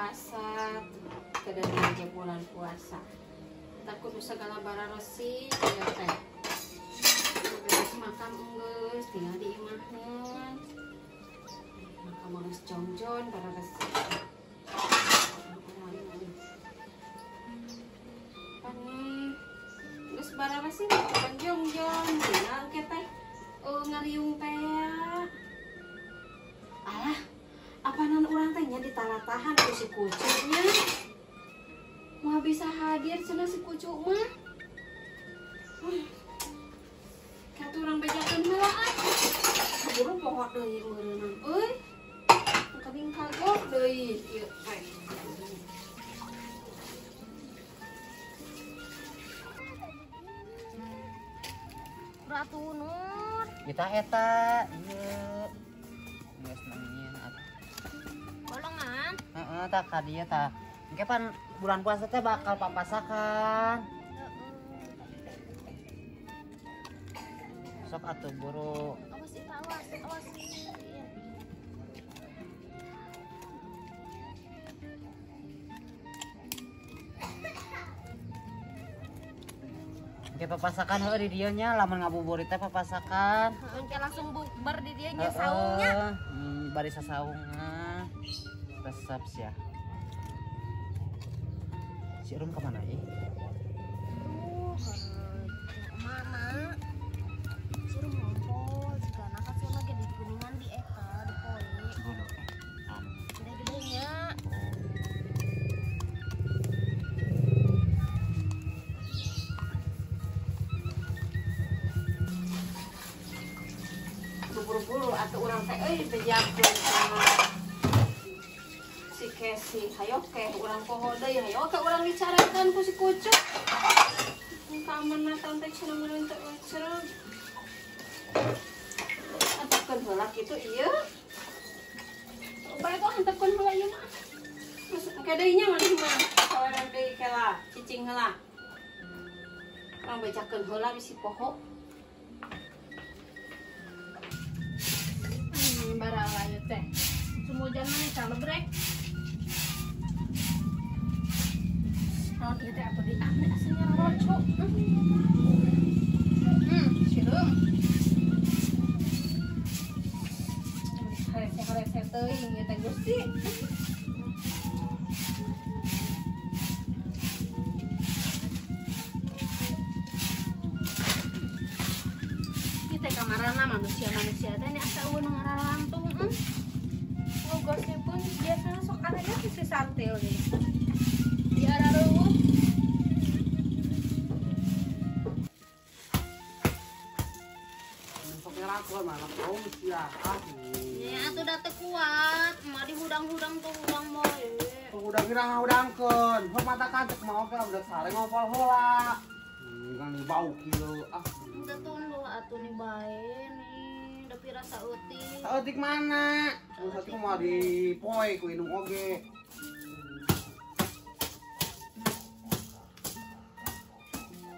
puasa, kada aja bulan puasa. Kita kudu segala bararesi ya teh. Beres makan enggeus tinggal di imaheun. Maka geus jongjon bararesi. Pane geus bararesi makan jongjon tinggal ke teh ngariung teh. Alah, apanan urang teh nya ditalatahan ku si kucunya. Moal bisa hadir cenah si kucu mah. Katu urang bejakeun heula ah. Kaburu poho deui meureunang euy. Kading kagok deui ieu teh. Ratu Nur. Kita eta ieu. Geus nangieun atuh. Bolongan? Heeh, tah ka dieu tah. Engke pan bulan puasa teh bakal papasakan. Sok atuh buru. Awas itu, awas, awas. Engke papasakan heuh di dieu nya, lamun ngabuburit teh papasakan. Heeh, engke langsung bukber di dieu nya saungnya. Bari sasaungna. Resep sia. Si Rum kemana ih? Mana? Si Rum ngompol, jika anak kasih lagi di kuningan di eta, di poe. Gede-gedenya. Buru-buru atau urang teh euy bejakeun sama si Kesi, hayo ke urang poho deui, hayo ke urang bicarakeun ku si kucuk. Kamanatan teh cenah meureun teh cereg. Antepkeun heula kitu ieu. Bae kok antepkeun heula ieu mah. Terus engke deui nya maneh mah, saweran deui kela, cicing heula. Urang bejakeun heula bisi poho. Barala ieu teh. Sumujan mah calebrek. Naon ieu teh atuh diambil aslinya roco. Sireum. Harese-harese teuing ieu teh Gusti. Ieu teh kamarana manusia-manusia teh asa eueun ngaralantung. Gosipun biasanya sok anehnya si santil nih. Di arah reueuh. Sok ngerakuan mah kaum sia. Nya atuh da teu kuat, mah di hudang-hudang tuh hudang moe. Hudang kira hudangkeun. Hormatakan cek mau ke udah sare ngompol heula. Kan bau kieu ah. Teu tunduh atuh nih bae nih. Tapi rasa eutik. Saeutik mana? Saeutik mah di poe ku indung oge.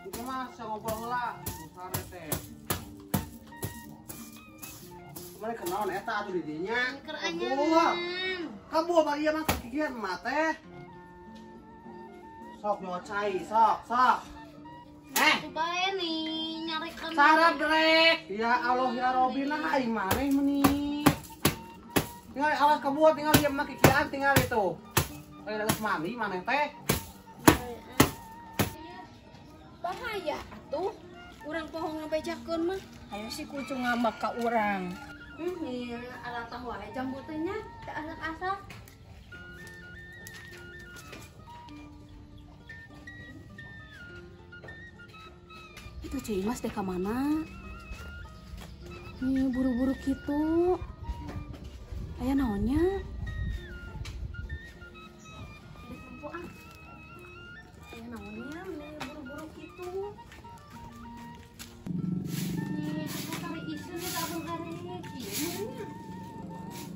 Ieu mah sangompol heula, sare teh. Kumaha kenaon eta atuh di dinya? Keur anyaman. Kabuh bari ieu mah kikian mah teh. Sok nyocai, sok, sok. Tuh bae nih nyarikan. Sarap drek. Ya Allah ya Robi nah aing maneh meuni. Tinggal awas kebuat tinggal ieu mah kikian tinggal itu. Aya geus mandi maneh teh. Bahaya atuh. Urang poho ngabejakeun mah. Hayo si kucung ngambek ka urang. Ieu alatah wae jambu teh nya, teu asak-asak. Itu Ceu Imas deh ka mana? Nih buru-buru kitu. Aya naonnya? Ah. Aya naonnya nih buru-buru kitu. Nih aku kari isun nih abang kari kieu nya.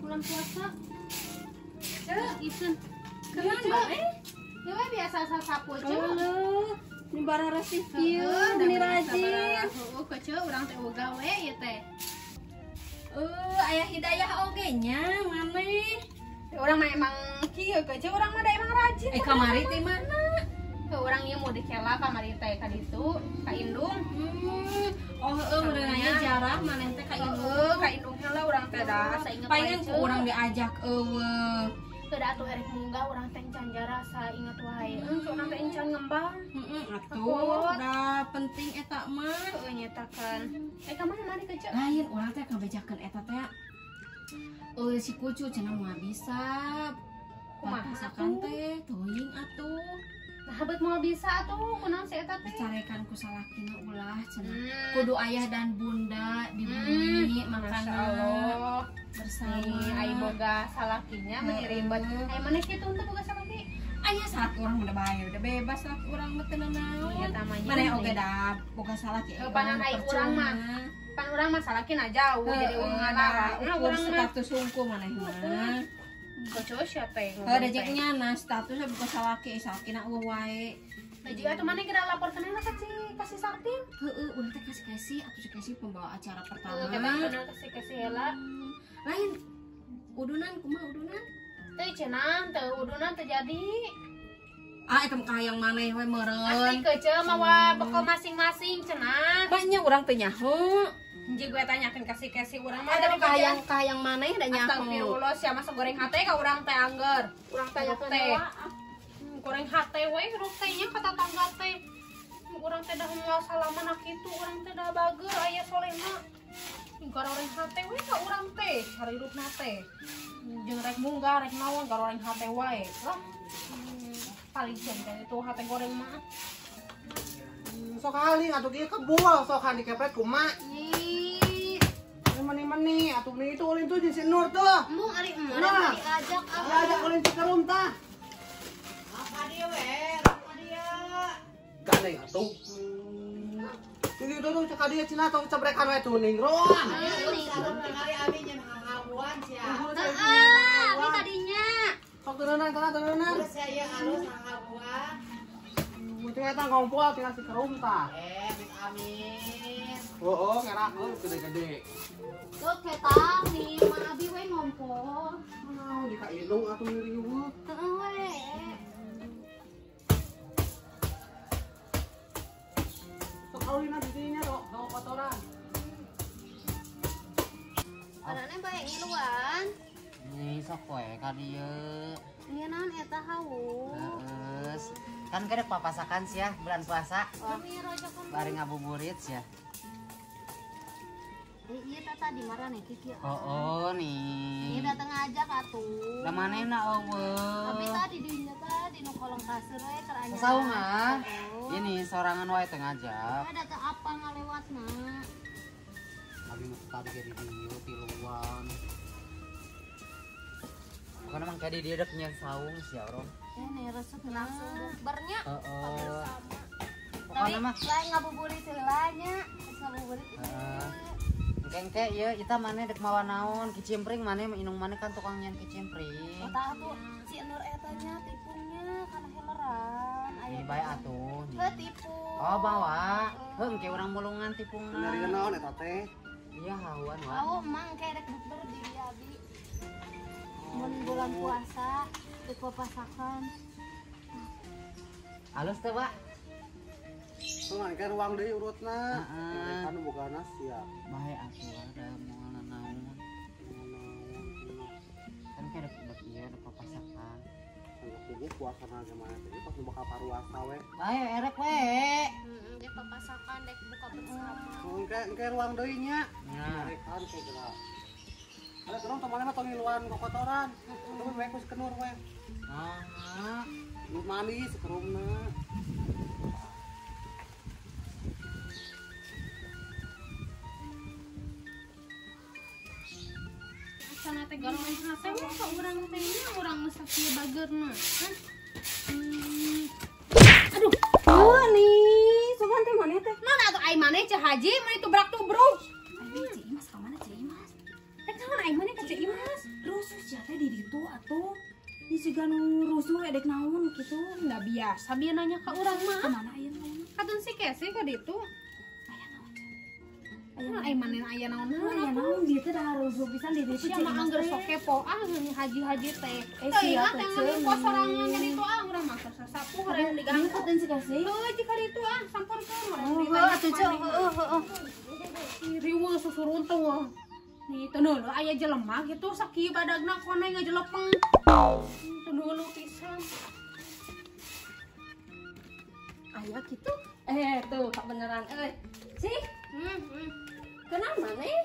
Bulan puasa. Ceu isun. Kumaha bae? Ieu we biasa sasapu ceu. Ini bararasih kieu, meni rajin. Heueuh keceu urang teh eueuh gawe ieu teh. Aya hidayah oge nya maneh. Urang mah emang Kieu ke urang mah da emang rajin. Eh kamari teh mana? Ke urang ieu mau dikela kamari teh ka ditu, ka Indung. Oh heueuh meureun jarah maneh teh ka Indung. Heueuh, ka Indung heula urang teh da asa inget. Palingan ku urang diajak eueuh. Teu da atuh erek munggah urang teh encan jarasa inget wae. Urang teh encan ngembang. Heeh, atuh da penting eta mah. Heueuh nyetakeun. Eh ka mana maneh ke Ceu? Lain urang teh kabejakeun eta teh. Si Kucu cenah moal bisa. Kumaha masakan teh teuing atuh. Nah, beut moal bisa atuh kunaon si eta teh? Dicarekan ku salakina ulah cenah. Kudu ayah dan bunda di bumi makan bersama. Ai boga salakinya meni ribet. Ai maneh kitu henteu boga salaki? Aya saat urang udah bae, udah bebas lah urang mah teu nanaon. Maneh oge da boga salaki. Panan ai urang mah. Pan urang mah salakina jauh jadi urang ngalara. Urang status hungkul maneh mah. Kocok siapa yang ngomong? Ada jeknya nah statusnya bukan salaki, salakina eueuh wae. Nah jika atuh maneh kira laporkeun heula ka si Sartin. Heueuh, urang teh kasih-kasih atuh si Kesi pembawa acara pertama. Heueuh, kita kasih-kasih heula. Lain udunan kumaha udunan? Teu cenah, teu udunan teu jadi. Ah eta mah kahayang maneh we meureun. Asli kece mawa bekal masing-masing cenah. Banyak urang teh nyaho. Ji gue tanyakan kasih kasih urang mah ada kahayang maneh da nyaho. Astagfirullah sia masa goreng hate ka urang teh angger. Urang tanyakeun teh. Goreng hate we hirup teh nya ka tatangga teh. Urang teh dah moal salaman kitu urang teh dah bager aya solehna. Goreng hate we ka urang teh harirupna teh. Jeung rek munggah rek naon goreng hate wae. Lah paling cenah itu hate goreng mah. Sok kali atuh kieu kebul sok kan dikepret kumaha. Meni-meni atuh meni itu ulin tuh jeung si Nur tuh. Embung ari emak diajak ah. Diajak ulin Cikerum tah. Apa dia we? Apa dia? Gandeng atuh. Tuh tuh cek ka dieu cenah tong cebrekan we tuh ningron. Kali abi nyen hahabuan sia. Heeh, abi tadinya. Sok teureunnan kana teureunnan. Terus saya alus hahabuan. Tinggal eta ngompol tinggal Cikerum tah. Eh, amit. Oh, ngerakeun gede-gede. Tuh ketang nih, mah abi we ngompol. Naon di ka indung atuh ngiriweuh. Heeh we. Sok aulina di dinya tok, bawa kotoran. Parane bae ngiluan. Nih sok we ka dieu. Ieu naon eta hawu? Heeh. Kan kedek papasakan sia bulan puasa. Bari ngabuburit sia. Iya tata di marane kiki. Oh, nih. Iya datang ngajak atuh. Lah manehna eueuh. Tapi tadi dinya tadi nu kolong kasur we keur anyar. Saungan. Ini sorangan wae teh ngajak. Ada teh apa ngalewatna? Abi mah tadi ge di dieu tiluan. Bukan emang tadi dia dek nyen saung sia orang. Ini resep langsung bukbernya. Heeh. Tapi lain ngabuburit heula nya, geus ngabuburit. Heeh. Engke ieu eta maneh dek mawa naon kicimpring maneh inung maneh kan tukang nyen kicimpring. Oh tah atuh si Nur eta nya tipungnya kana heleran. Aya bae atuh. Heuh tipung. Oh bawa. Heuh engke urang mulungan tipungna. Nyari naon eta teh? Iya hawan wae. Au emang engke rek bukber di dieu abi. Mun bulan puasa dek papasakan. Halus teh, Pak. Tuh engke ruang deui urutna. Heeh. Kan bogana sia. Bae atuh ada moal naon. Kan kayak dek ieu dek papasakan. Kudu puasana gimana teh pas nu bakal paruasa we. Bae erek we. Heeh, dek papasakan dek buka bersama. Engke engke ruang deui nya. Nah, Rekan kayak geura. Ada terus temannya mah tong ngiluan kokotoran. Terus we ku kenur we. Nah, Nu mandi sekerumna. Sana teh goreng hate we ka urang teh nya urang nu sakieu bageurna. Hah? Aduh, oh nih, sopan teh maneh teh. Naon atuh ai maneh Ceu Haji meni tubrak-tubruk. Ai Ceu Imas ka mana Ceu Imas? Teh naon ai maneh ka Ceu Imas? Rusuh sia teh di ditu atuh. Di siga nu rusuh edek naon kitu. Nggak biasa bieu nanya ka urang mah. Ka mana ayeuna ayeuna? Katun si Kesi ka ditu. Aya naon Ceu? Ai maneh aya naon-naon Aya naon dieu teh da rusuh pisan di dieu Sia mah angger sok kepo ah haji-haji teh. Eh, Teu sia ingat teh, yang Ceu. ngambil sorangan kan itu ah urang mah sok sasapuh hoream diganggu. Diangkutin si kasih. Heuh jika ditu ah samperkeun hoream Heuh ditanya atuh Ceu, maneh. heuh heuh. Riweuh susuruntung wah. Nih teu neuleuh aya jelema kitu sakieu badagna koneng ngajelepeng. Teu neuleuh pisan. Aya kitu. Eh tuh kabeneran euy. Sih, kenapa maneh?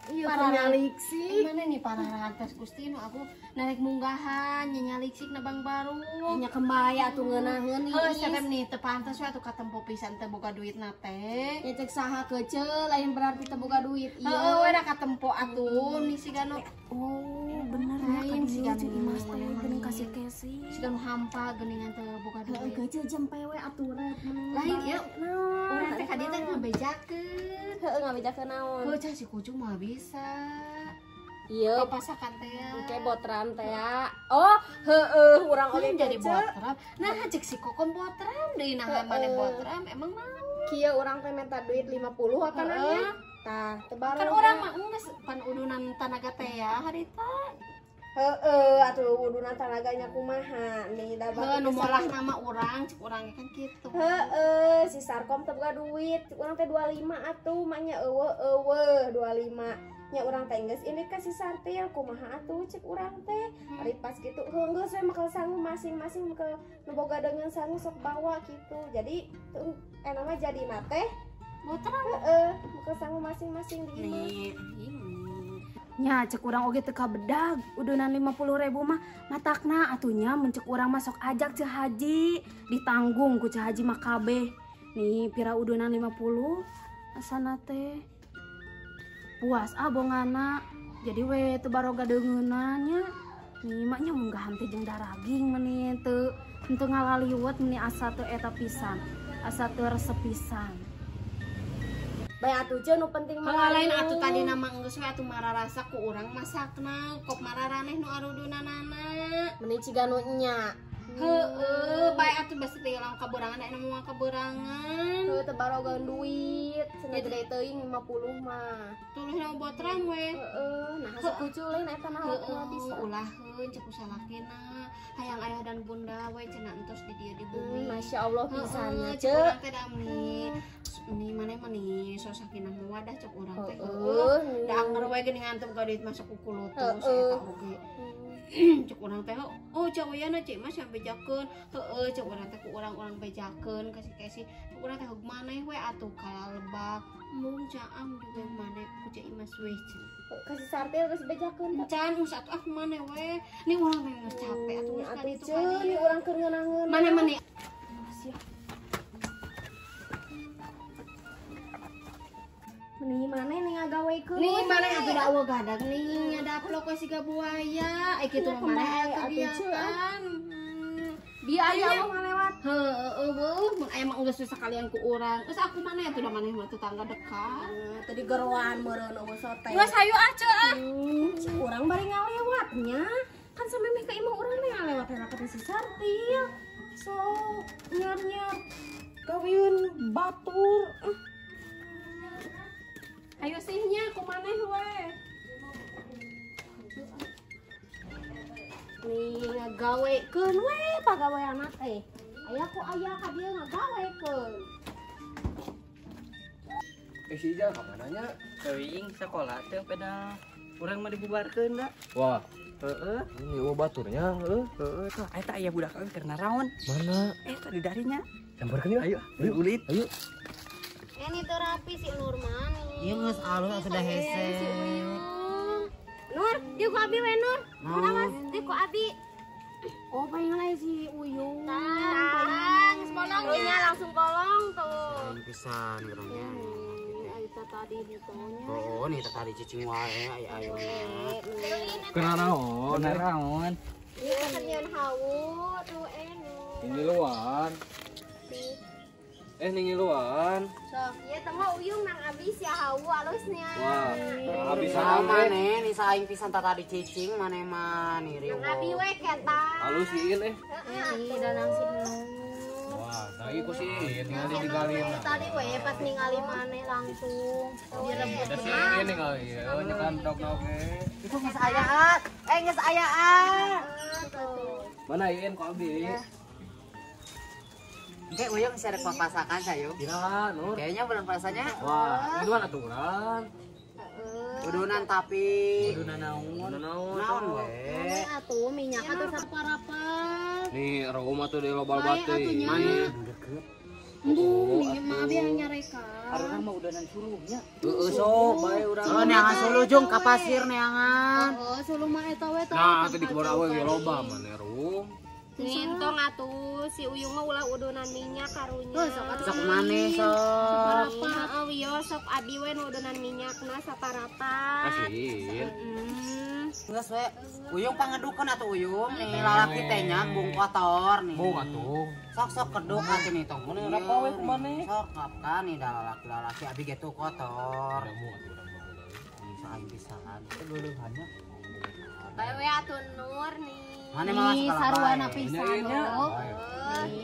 Iya, Parah. nyalik sih. Mana nih para rantas Gusti nu aku narik munggahan nyanyalik sik nabang baru. Nya kembaya atuh ngeunaheun Heuh, siapa nih teu pantes we atuh katempo pisan teu boga duitna teh. Ya cek saha kece lain berarti teu boga duit. Heeh, we da katempo atuh nih siga nu Oh, bener ya Lain ka siga dieu nu Ceu Imas teh mana geuning nih. kasih kesi. Siga nu hampa geuningan teu boga Heeh, duit. kece jempe we atuh rep. Lain ieu Naon? urang teh ka dieu teh ngabejakeun. Heeh, ngabejakeun naon? Heuh, cah si kucung mah bisa. Iya, Papasakan teh. Oke, botram teh. Oh, heeh, urang oge Lain jadi kece. botram. Nah, cek si kokom botram deui nah maneh botram emang naon? Kieu urang teh minta duit 50 apa nanya? Tah, teu Kan urang mah geus pan udunan tanaga teh ya harita. Heeh, atuh udunan tanaganya kumaha nih da Heuh, nu molah nama urang cek urang kan kitu. Heeh, si Sarkom teu boga duit, urang teh 25 atuh, maknya eueuh eueuh 25. Nya urang teh geus ini ka si Sartil kumaha atuh cek urang teh. Ari pas kitu heuh geus we makal sangu masing-masing ke nu boga dengan sangu sok bawa gitu. Jadi teu enak mah jadina teh Botram. heeh, makal sangu masing-masing di imah. Nih, ini. Nya cek urang oge teu kabedag udunan 50.000 mah matakna atunya mun cek urang mah sok ajak Ceu Haji ditanggung ku Ceu Haji mah kabeh. Nih pira udunan 50 asana teh. Puas ah bongana. Jadi we teu baroga deungeunna nya. Nih mak nya munggahan teh jeung daraging meni teu henteu ngalaliwet meni asa teu eta pisan. Asa teu resep pisan. Bae atuh Ceu nu penting mah Lain atuh tadi nama geus we atuh mararasa ku urang masakna kop mararaneh nu arudunanana. Meni ciga nu nya. Heeh, bae atuh basa teh ulang kaberangan aya moal kaberangan. Heuh teu baroga duit, cenah gede teuing 50 mah. Tuluh botram we. Heeh, nah si kucul lain eta naon Heeh, bisa. ulaheun cek usalakina. Hayang ayah dan bunda we cenah entos di dieu di bumi. Masya Allah pisannya Heeh, cek Ceu. urang teh da meni. Meni maneh meni so sakinah mawadah cek urang teh. Heeh. Da anger we geuningan teu boga duit masuk ku kulutus Heeh. eta oge. Cek urang teh oh cek uyana cek mas yang bejakeun heeh cek urang teh ku urang-urang bejakeun kasih-kasih cek urang teh heug maneh we atuh kalebak mung caam juga maneh ku cek imas we cenah. Kasih sartil geus bejakeun teh. Encan geus atuh ah maneh we nih urang teh geus capek atuh geus Atuh ka ditu Ceu, ka nih dieu. urang keur ngeunah-ngeunah. Maneh maneh Meni maneh nih ngagawekeun. nih maneh atuh da eueuh gadag nih nyadaplok we siga buaya eh kitu mah maneh aya kegiatan. Bieu aya mah ngalewat. Heeh, eueuh mun aya mah geus sakalian ku urang. Geus aku maneh atuh da maneh mah tetangga dekat. Tadi geroan meureun eueuh sote. Geus hayu ah Ceu ah. Urang bari ngalewatnya. Kan sampe meh ka imah urang teh ngalewat heula ka si Sartil. So, nyer-nyer gawieun batur. Ayo sihnya ku maneh we. Nih ngagawekeun we pagaweanna teh. Aya ku aya ka dieu ngagawekeun. Eh si Ijal ka mana nya? Teuing sekolah teh peda urang mah dibubarkeun da. Wah, Heeh, ini eueuh baturnya heuh. heeh tuh eta aya budak euy keur naraon. Mana? Eta di darinya. Samperkeun yuk. Ayo, ayo ulit. Ayo. Ini tuh rapi si Nurmani. Ieu geus alus atuh da hese. Si Uyung. Nur, dia ku Abi we Nur. Naon? Awas, dia ku Abi. Oh paling lain si Uyung. Tang, bolongnya langsung bolong tuh. Lain pisan urangnya. Itu tadi ditonya. Oh, nih teh tadi cicing wae aya ayeuna. Kena naon? Bener naon? Iya kan nyeun hawu tuh enu. Ini luan. Eh ningiluan. Sok, ieu teh mah Uyung nang abis ya hawu alusnya. Wah, habis Sama maneh. maneh nih saing pisan tah tadi cicing maneh mah nih Nang abi we keta. Halus ieu eh. Heeh, atuh. Danang si Nur. Wah, nah ieu ku si ningali digalin. Tadi we pas ningali maneh langsung direbut. Da si ningali ieu nyekan dog oge. Itu geus aya. Eh geus aya. Mana ieu ku abi? Engke uyung share papasakan sayo. Kira Nur. Kayaknya bulan puasanya. Wah, udunan aturan. Udunan tapi udunan naon? Naon we. Atuh minyak atuh saparapat. Nih, rumah tuh di loba batu. Mana? Embung, minyak mah abi yang nyarekan. Arurang mah udanan suluhnya. Heeh, sok bae urang. Heeh, neangan suluh jung ka pasir neangan. Heeh, suluh mah eta we tah. Nah, atuh di kebon awe ge loba maneh rum. Nintong atuh si Uyung mah ulah udunan minyak karunya. Sok maneh sok. Saparapat. Heeh, wios sok abi we nu udunan minyakna saparapat. Asin. Geus we. Uyung pangedukeun atuh Uyung nih lalaki teh nya bung kotor nih. Bung atuh. Sok-sok keduk atuh nih tong. Mun urang we kumaneh. Sok ngapkan nih da lalaki-lalaki abi ge tuh kotor. Bisa aing pisan. Geuleuhannya. Bae we atuh Nur nih. Mane malah sarwana pisan lho.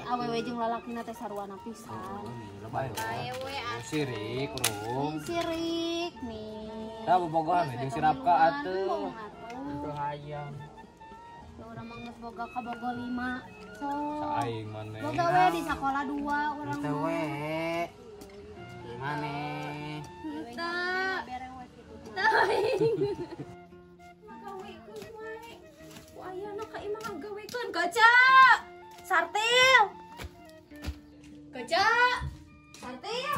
Awewe jeung lalakina teh sarwana pisan. Bae we sirik rum. Sirik nih. Tah bobogohan jeung sirapka atuh. Teu hayang. Urang mah geus boga ka Bogo 5. Sok. Saing maneh. Boga we di sakola 2 urang. Teu we. Maneh. Teu. Ayana ka imah ngagawekeun kaca. Sartil. Kaca. Sartil.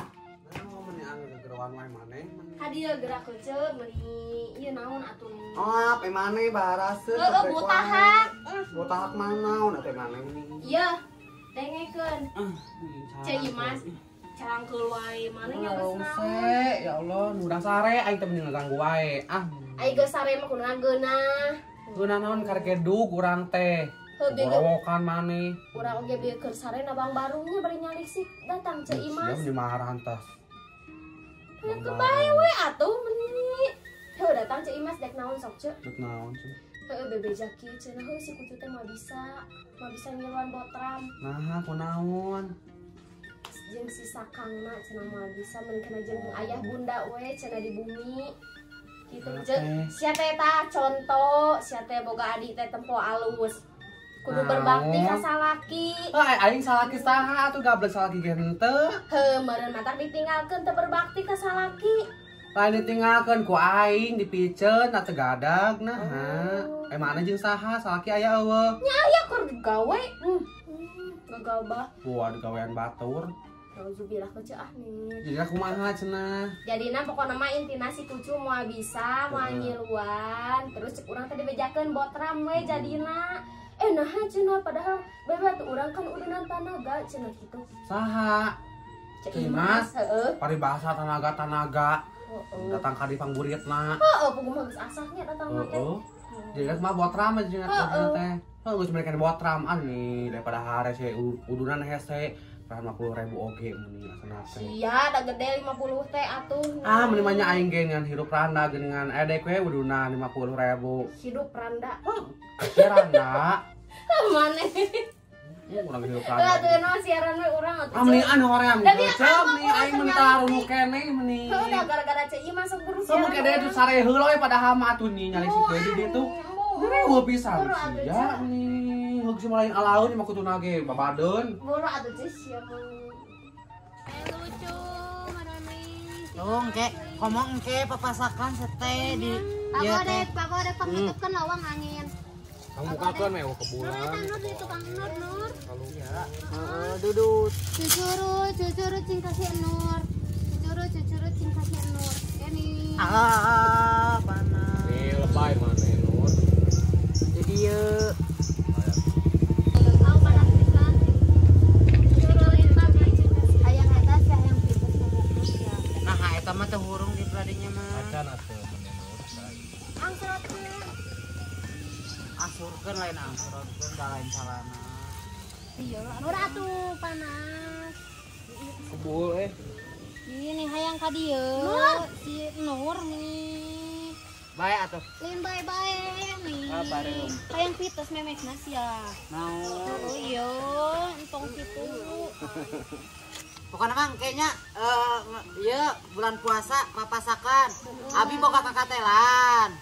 Naon meni anu gegeroan wae maneh. Hadieu gerak kaca meuni ieu naon atuh nih. Oh, pe maneh baraseuh. Heeh, botahak. Botahak mah naon atuh maneh meni. Ieu dengekeun. Ceu Imas carangkeul wae maneh nya geus naon. Ya Allah, nu urang sare aing teh meni ngaganggu wae. Ah. Ai geus sare mah kudu ngageunah. Geunah naon karek urang teh. Gorowokan maneh. Urang oge bieu keur sare na bang barungnya bari nyalisik datang Ceu Imas. Sia meni marantas. Heuh bae we atuh meni. Heuh datang Ceu Imas dek naon sok Ceu? Dek naon Ceu? Heuh bebeja kieu cenah heuh si kucu teh moal bisa ngiluan botram. Naha kunaon? Jeung si sakangna cenah moal bisa mun kana jeung ayah bunda we cenah di bumi. Gitu jeung sia teh tah contoh sia teh boga adik teh tempo alus. Kudu berbakti ka salaki. Ah aing salaki saha atuh gablek salaki ge henteu. Heuh meureun matak ditinggalkeun teu berbakti ka salaki. Lain ditinggalkeun ku aing dipiceun teu gadag nah. Eh mana jeung saha salaki aya eueuh. Nya aya keur gawe. Gagabah. Wah digawean batur. Nauzubillah kece ah nih. Jadi kumaha cenah? Jadina pokona mah intina si kucu moal bisa, moal ngiluan, terus cek urang teh dibejakeun botram we jadina. Eh naha cenah padahal bebe atuh urang kan udunan tanaga cenah kitu. Saha? Cek Imas, heeh. Paribasa tanaga-tanaga. Datang ka di pangburitna. Heeh, puguh mah geus asahnya datang mah teh. Heeh. Jadi mah botram aja cenah teh. Heuh geus mereka botram ah nih daripada hare udunan hese. 50.000 oge meni asana teh. Sia da gede 50 teh atuh. Ah meni mah nya aing ge ngan hirup randa geuningan edek we uduna 50.000. Hidup randa. Heuh, randa. Maneh. Urang hirup randa. Atuh naon siaran we urang atuh. Ah meni an hoream geuceum nih aing meni tarunu keneh meni. Heuh da gara-gara Ceu Imas sok buru siaran. Mun kede itu sare heula we padahal mah atuh nih nyali si Dedi ditu. Eueuh pisan sia meni. Heug si malain alaun mah kutuna ge babadeun. Boro atuh Ceu sia mah. Lucu marami. Tong ke ngomong ke papasakan sete di Pago ada pangetupkeun lawang angin. Kamu bukakeun we kebulan. Nur di tukang Nur Nur. Iya. Heeh, dudut. Cucuru cing kasih Nur. Cucuru cing kasih Nur. Ini. Ah, panas. Nih lebay maneh Nur. Jadi ieu mah teu hurung di peladinya mah. Acan atuh meneh Nur. Angsurotkeun. Asurkeun lain angsurotkeun da lain calana. Iya, Nur atuh panas. Kebul eh. Ini hayang ka dieu. Si Nur nih. Bae atuh. Lain bae-bae nih. Ah, bareng. Hayang pites memekna sia. Naon? Oh iya, entong kitu. Pokoknya mah kayaknya ieu bulan puasa papasakan. Abi boga kakatelan.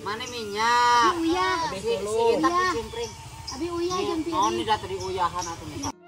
Mane minyak. Abi uyah. Si si eta kicimpring. Abi uyah jeung Naon piring. nih da tadi uyahan atuh.